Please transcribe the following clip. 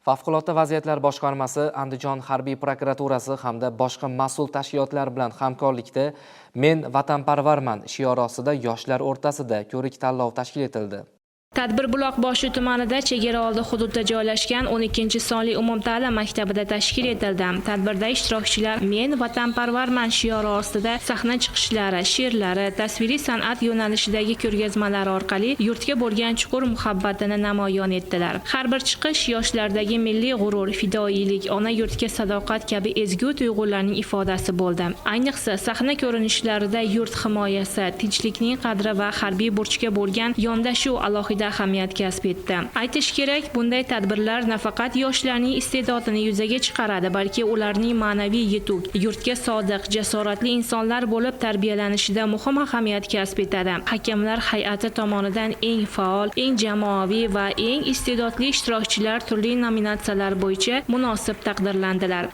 Favqulodda vaziyatlar boshqarmasi, Andijon harbiy prokuraturasi hamda boshqa mas'ul tashkilotlar bilan hamkorlikda "Men vatanparvarman" shiori ostida yoshlar o'rtasida ko'rik tanlov tashkil etildi. Tadbir Buloqboshi tumanida chegara oldi hududda joylashgan 12-sonli umumta'lim maktabida tashkil etildi. Tadbirda ishtirokchilar "Men vatanparvarman" shiori ostida sahna chiqishlari, she'rlari, tasviriy san'at yo'nalishidagi ko'rgazmalari orqali yurtga bo'lgan chuqur muhabbatini namoyon etdilar. Har bir chiqish yoshlardagi milliy g'urur, fidoyilik, ona yurtga sadoqat kabi ezgu tuyg'ularning ifodasi bo'ldi. Ayniqsa, sahna ko'rinishlarida yurt himoyasi, tinchlikning qadri va harbiy burchga bo'lgan yondashuv alohida ahamiyat kasb etdi. Aytish kerak, bunday tadbirlar nafaqat yoshlarning iste'dodini yuzaga chiqaradi, balki ularning ma'naviy yetuk, yurtga sodiq, jasoratli insonlar bo'lib tarbiyalanishida muhim ahamiyat kasb etadi. Hakamlar hay'ati tomonidan eng faol, eng jamoaviy va eng iste'dodli ishtirokchilar turli nominatsiyalar bo'yicha munosib taqdirlandilar.